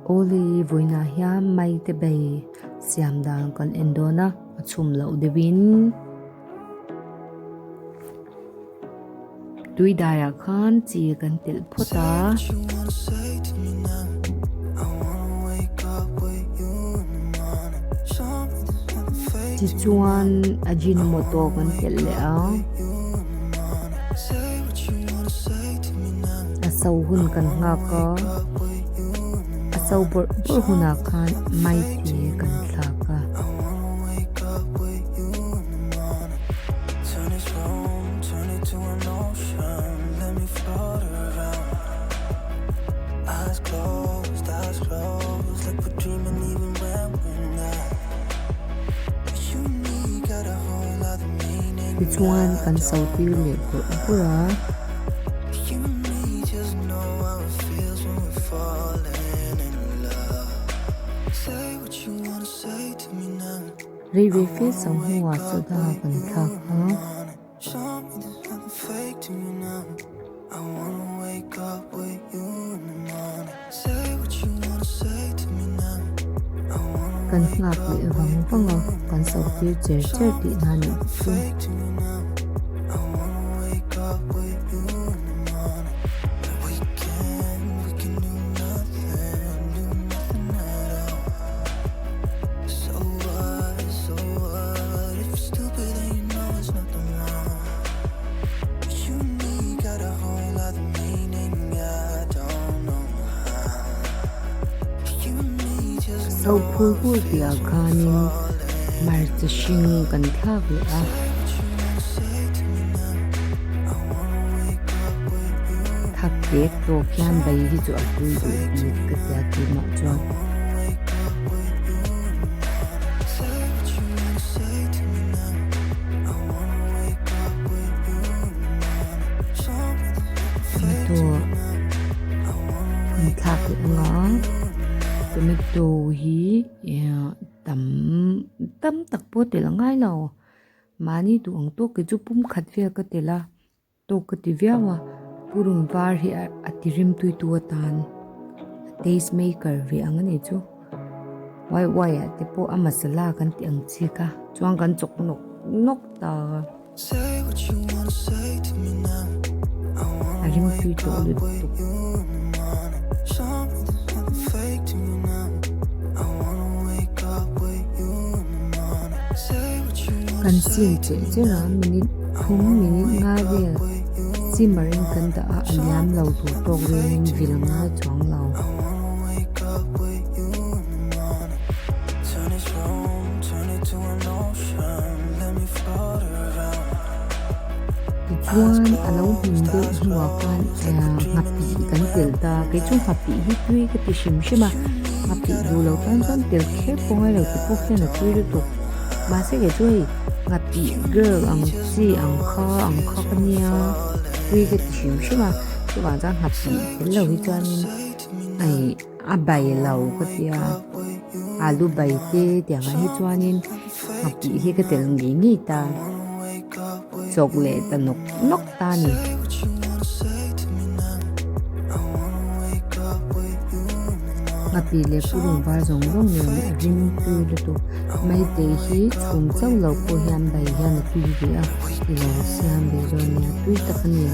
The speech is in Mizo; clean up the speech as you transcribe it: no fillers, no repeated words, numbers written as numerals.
Awle vawiinah hian maite bei siam dan kan en dawn a, a chhum loh deuhin tui daiah khan chi kan telh phawt a. Tichuan Ajinomoto kan telh leh a. A so hun kan nghak a, a so bawrh bawrh hunah khan maite kan thlak a. Tichuan kan so tir leh bawrh bawrh a. Rei ve fe so hnuah soda kan thlak a. Kan nghak leh vang vang a, kan so tir cher cher tih na nih chu. So phur phur tihah khanin hmarcha hring kan thlak leh a. Thak tek tawk hian bai hi chu a tui duh bik ka tia keimah chuan. Tomato an thlak leh ang a tomato hi tam tam tak pawh telh a ngai lo mahni duh ang tawk hi chu pum khat vel ka telh a. Tawk ka ti viau a, purun var hi a ti rimtui tu atan a taste maker ve ang a ni chu. Wai wai ah te pawh a masala kan tih ang chi kha chuan kan chawk nawk nawk ta a. A rimtui tawh lutuk. Kan sim cheh cher a minute thum minute nga vel simmer in kan dah a a liam lo tur tawk velin vil a ngai chuang lo. Tichuan a lo hmun deuh hnuah khan nghapih kan telh ta kei chu nghapih hi tui ka ti hrim hrim a nghapih duh lo tan chuan tel kher pawh ngai lo ti pawh hian a tui lutuk mahse kei chu hei nghapih girl ang chi ang kha ang kha ka nia tui ka ti hrim hrim a chuvang chuan nghapih tel lo hi chuanin hei a bai lo ka tia alu bai te tiang ah hi chuanin nghapih hi ka tel ngei ngei ta chawk leh ta nawk nawk ta a ni. Nghapih leh purun var zawng zawng nen a ring tui lutuk maite hi chhum chauh lo pawh hian bai hian a tui ve a i lo siam ve dawn nia tui tak a ni.